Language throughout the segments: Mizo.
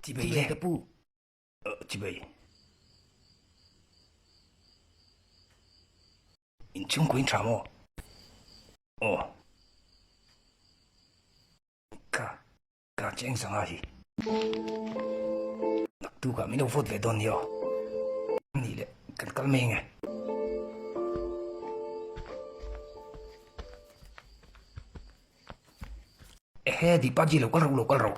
Chibai le ka pu. Chibai. Inchhungkaw in tha maw? Aw. Ka ka cheng sanga hi. Naktukah min lo vote ve dawn nia aw. Nih leh kan kal mai ange. Ehe Deepaji lo kal ro lo kal ro.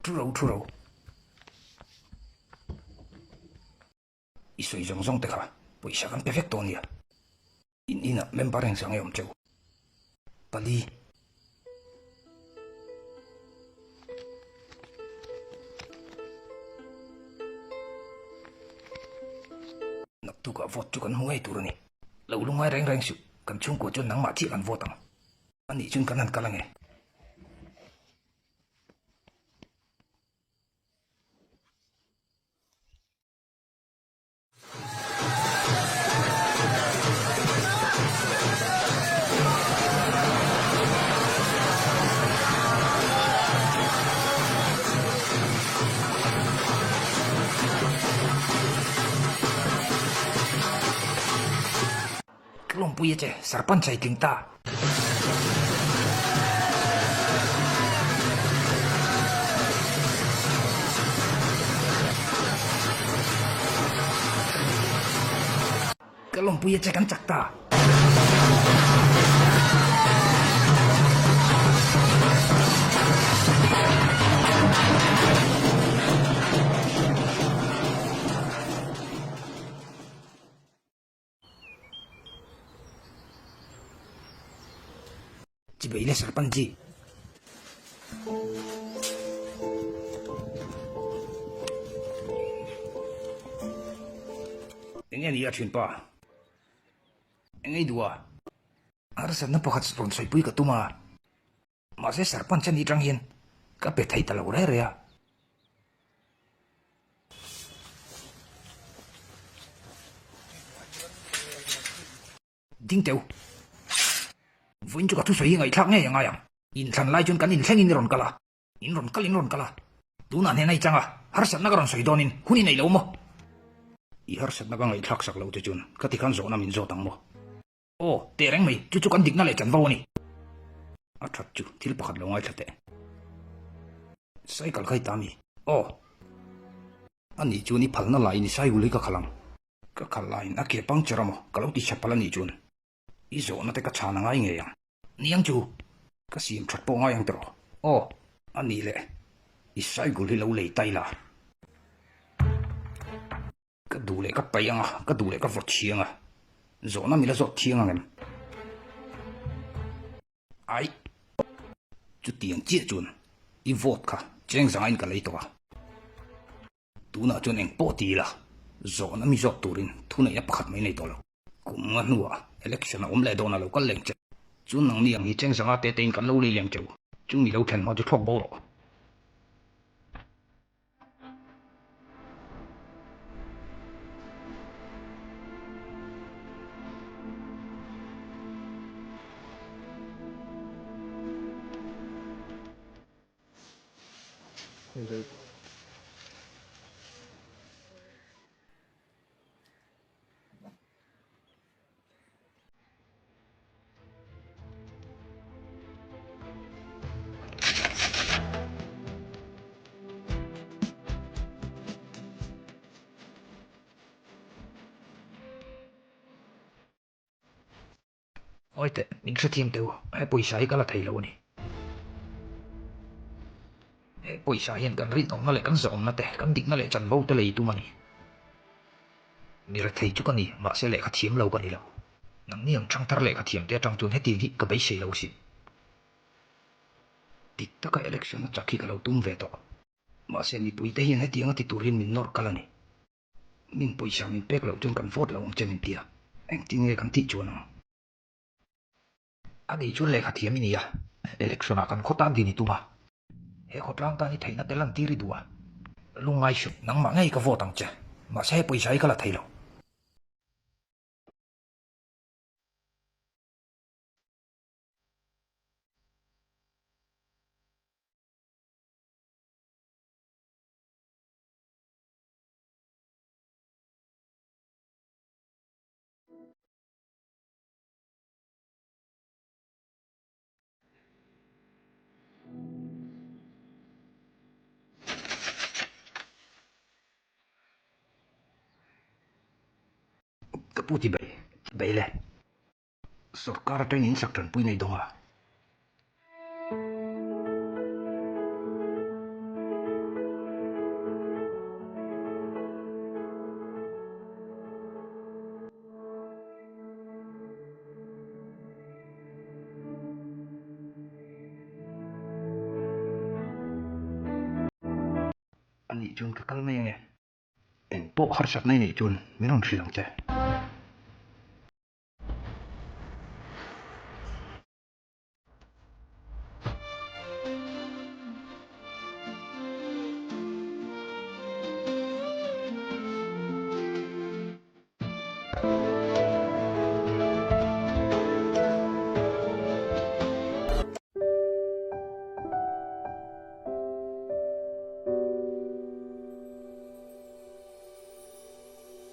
Thu ro thu ro. I sawi zawng zawng te kha pawisa kan pe vek tawh nia. In inah member engzah nge awm cheu? Pali. Naktukah vote chu kan hmu ngei tur a ni. Lo lungai reng reng suh, kan chhungkua chuan nangmah chiah kan vote ang. Anih chuan kan han kal ange. Ka lawmpui a che, Sarpanch a i tling ta. Ka lawmpui a che kan chak ta. Chibai le Sarpanch ji. Eng nge ni a thin pa? Eng ei duh a? Harsatna pakhat rawn sawipui ka tum a. Mahse Sarpanch anih tang hian ka pe thei ta lo reh reh a. Ding teu. Vawiin chu ka thusawi hi ngaihthlak ngei a ngai ang. Inthlan lai chuan kan inthleng in i rawn kal a. In rawn kal in rawn kal a. Tunah hnena i chang a, harsatna ka rawn sawi dawnin hun i nei lo maw? I harsatna ka ngaihthlak sak lo che chuan ka ti khan zawhna min zawt ang maw? Aw, teh reng mai, chu chu kan dikna leh chanvo a ni. A that chu thil pakhat lo ngaithla teh. Cycle kha i ta mi? Aw. A nih chuan i phalna laiin i cycle hi ka khalh ang. Ka khalh laiin a ke puncture a maw? Ka lo ti chhe palh a nih chuan i zawhna te ka chhan a ngai ngei ang. Niang chu ka siam that pawh ngai ang tiraw? Aw, a nih leh i cycle hi lo lei ta ila. Ka duh leh ka paih ang a, ka duh leh ka vawt thiang a, zawhna mila zawt thiang ang em? Aih, chutiang chiah chuan i vote kha cheng zanga in ka lei tawh a, tunah chuan eng pawh ti ila zawhna mi zawt turin thuneihna pakhat mai nei tawh lo. Kum nga hnuah election a awm leh dawn a lo kal leng che. Chu nangni ang hi cheng zanga te tein kan lo lei leng che u, chumi lo thlen hma chu thlawk bo rawh. Awi teh, min hrethiam teh u, he pawisa hi ka la thei lo a ni. He pawisa hian kan rinawmna leh kan zahawmna te, kan dikna leh chanvo te lei tum a ni. Mi rethei chu ka ni, mahse lehkha thiam lo ka ni lo. Nangni ang thangthar lehkha thiam te atang chuan hetiang hi ka beisei lo asin. Dik taka election a chak hi ka lo tum ve tawh. Mahse mipui te hian hetiang a ti tur hian min nawr kal a ni. Min pawisa min pek loh chuan kan vote lo ang che min ti a, engtin nge kan tih chuan ang? A nih chuan lehkha thiam i ni a, election ah kan khaw tan din i tum a. He khawtlang tan i theihna te lantir i duh a, lungngai suh. Nangmah ngei ka vote ang che, mahse he pawisa hi ka la thei lo. pu ti bai, ti bai le. Sorkar atangin in sak tanpui nei dawng a. Anih chuan ka kal mai ange. Eng pawh harsatna i neih chuan min rawn hrilh ang che.